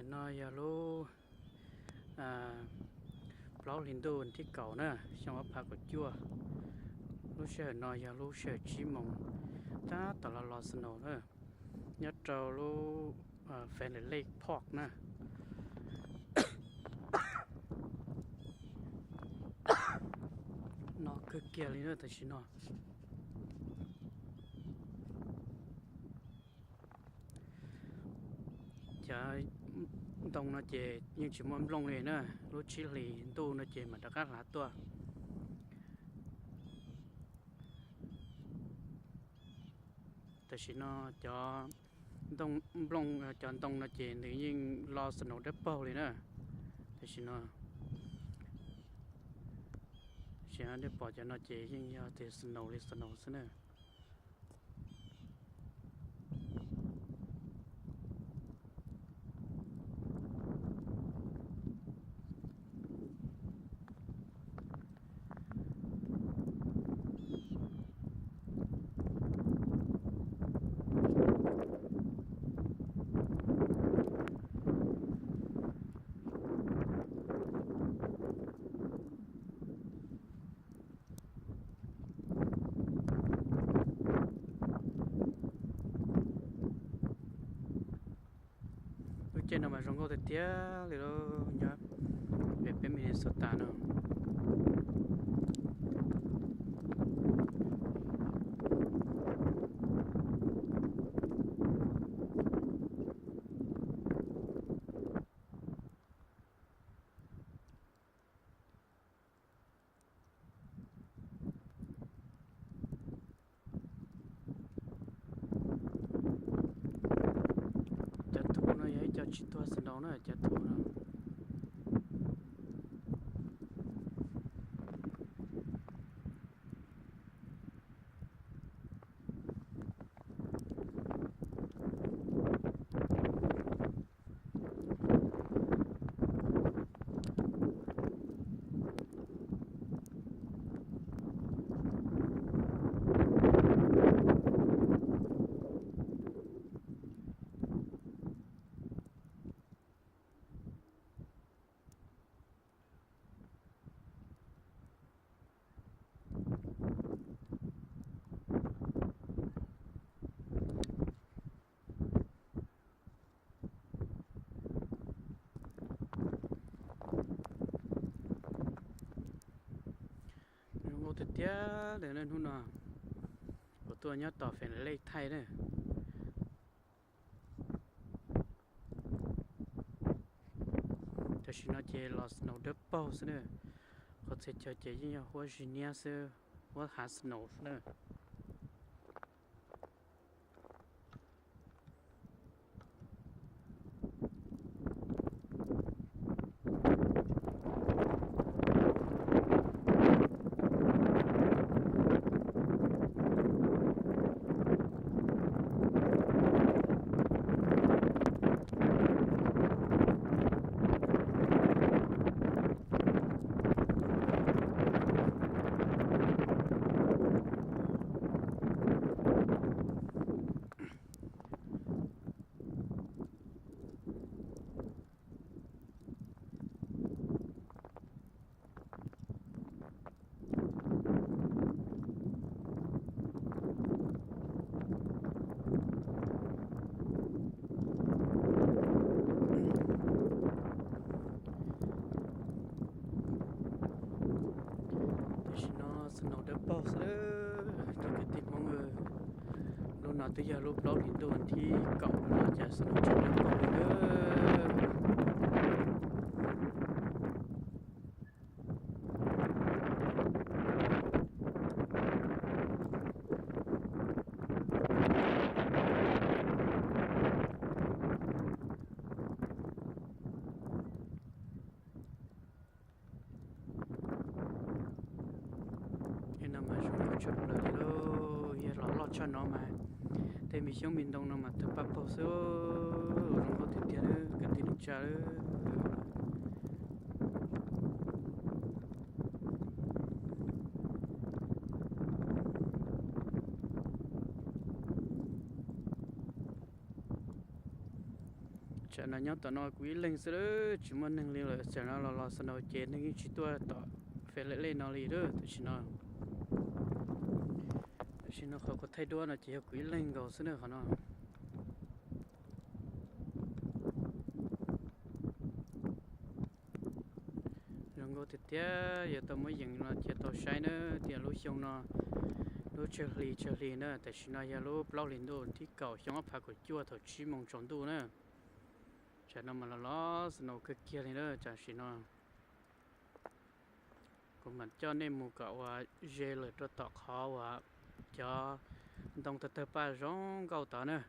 No yog lub plaub hlis ntuj thib kaum na, xyoo ob phav kaum cuaj. Lub sij hawm no yog lub sij hawm tsib moos, tab tom los los snow na, nyob rau lub Fan Lake Park na. No kawg kiag li na tam sim no. Cov ntoo no ces yeej tsis muaj nplooj li na, lub tsib hlis ntuj no ces mam rov qab hlav tuaj. Tam sim no cov nplooj, cov ntoo no ces nws yeej los snow dawb paug li na. Tam sim no, tam sim no nej pom cov no ces yeej yog tias snow li snow xwb na. Lub caij no mas zoo nkauj tiag tiag li lauj, nyob pem peb Minnesota no. Cov thuv no yog ib co tsis tuag snow na, cov thuv no. Zoo nkauj tiag tiag li hnub no, kuv tuaj nyob tom Fan Lake thaij na. Tam sim no ces los snow dawb paug xwb na, qhov txhia chaw ces yeej yog huab zig niab xwb, huab hav snow xwb na. Tam sim no snow dawb paug xwb, cov kwv tij Hmoob, lub no twb yog lub plaub hlis ntuj thib kaum no ces snow tseem dawb paug li na. No mas zoo nkauj tshaj plaws li lauj, yog los loj tshaj no mas tej me xyoob me ntoo no mas tawg paj paug xwb, zoo nkauj tiag tiag kwv tij neej tsa. Tam no nyob tom no kuv ib leeg xwb lawm, tsis muaj neeg li lawm. Tam no los los snow ces neeg yeej tsis tuaj tom fem lej lej no li lawm tam sim no. Tam sim no qhov kuv thaij duab no ces yog kuv ib leeg nkaus xwb na qhov no. Zoo nkauj tiag tiag, yog tau muab yees no ces tau saib na. Tias lub xyoo no lub tsawg hli tsawg hli na, tam sim no yog lub plaub hlis ntuj thib kaum xyoo ob phav kaum cuaj thaum tsib moos tsaus ntuj na. Tsam no mas los los snow kawg kiag li na tam sim no. Kuv mam coj nej mus kom uas ze lawm rau tom qhov uas cov ntoo tawg tawg paj zoo nkauj tod na.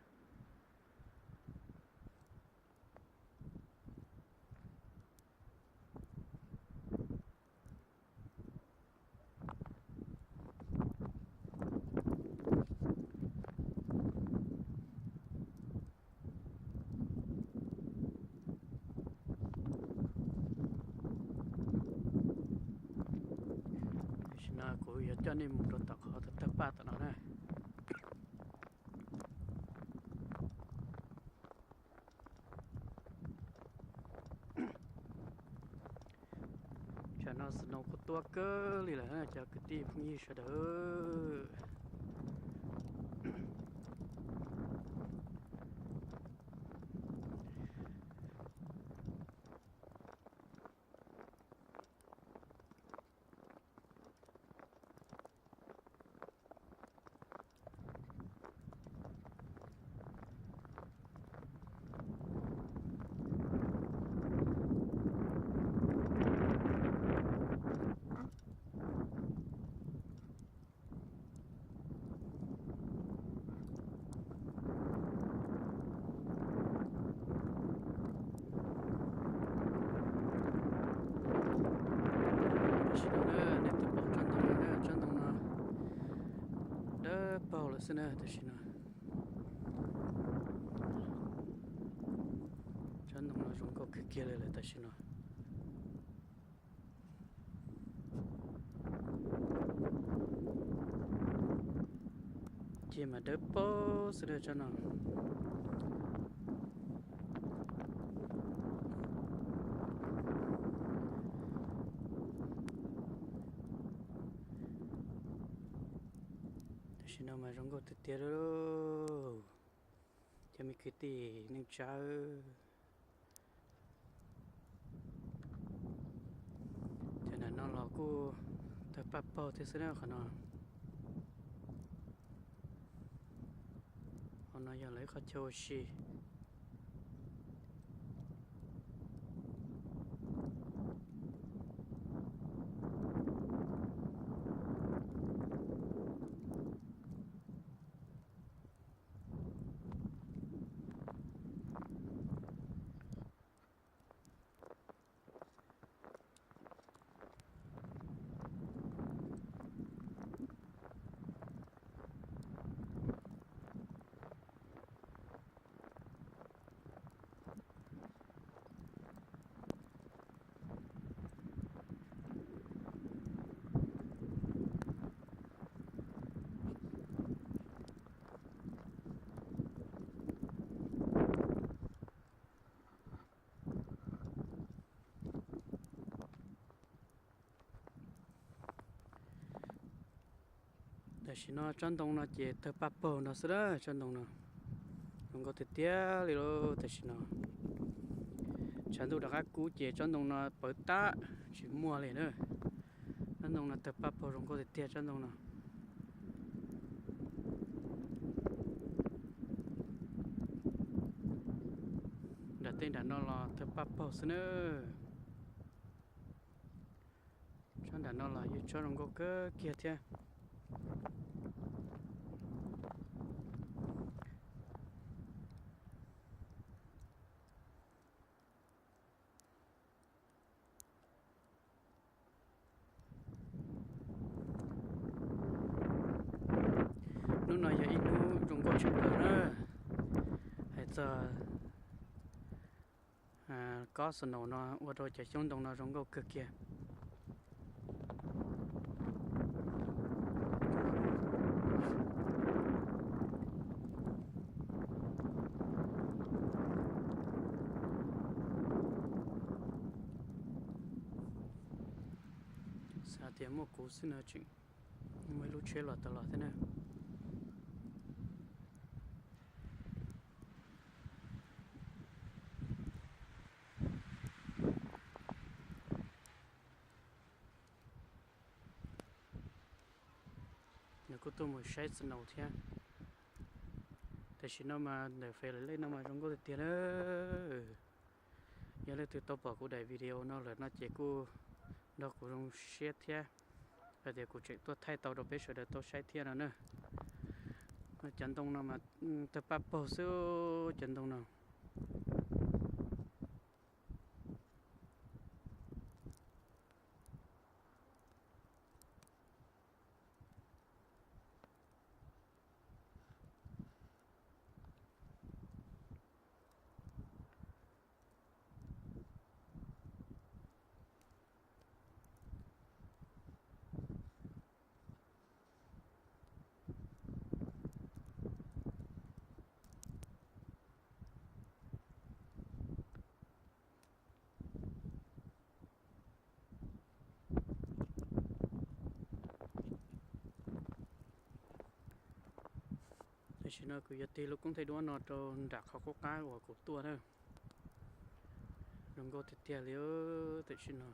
Tam sim no kuv yuav coj nej mus rau tom qhov tawg tawg paj tom no na. Tsam no snow kuj tuaj kawg li lawm cov kwv tij phooj ywg sawv daws. Tam sim no nej twb pom tsob ntoo no, tsob ntoo no dawb paug lawm xwb na tam sim no. Tsob ntoo no zoo nkauj kawg kiag li lawm tam sim no. Ceg mas dawb paug xwb na tsob no. Tam sim no mas zoo nkauj tiag tiag li. Cov me kwv tij neej tsa, cov nram no los kuj tawg paj paug thiab xwb na qhov no. Qhov no yog lawv ib qhov chaw ua si. Tam sim no tsob ntoo no ces tawg paj paug no xwb lawm, tsob ntoo no zoo nkauj tiag tiag li lauj. Tam sim no tshav ntuj rov qab kub ces tsob ntoo no pawv tag tsis muaj li na. Tsob ntoo no tawg paj paug zoo nkauj tiag tiag tsob ntoo no. Nram tej nram no los tawg paj paug xwb na. Tsob nram no los yog tsob zoo nkauj kawg kiag thiab. Hnub no yog ib hnub zoo nkauj tshaj plaws na. Hais txog kob snow no ua rau cov xyoob ntoo no zoo nkauj kawg kiag. Tias muaj kuv xwb no tseem muaj ib lub tsheb los tau los thiab na. Nws kuj tuaj mus saib snow thiab. Tam sim no mas ntawm Fair Lake no mas zoo nkauj tiag tiag na. Yog leej twg tau pom kuv daim video no lawm no ces kuj nrog kuv zoo siab thiab, hais tias kuv tseem tuaj thaij tau rau peb sawv daws tau saib thiab no na. Cov ntoo no mas tawg paj paug xwb, cov ntoo no. Tam sim no kuv yuav tig lub koob thaij duab no rau nram qhov qub qab uas kuv tuaj na. Zoo nkauj tiag tiag li tam sim no.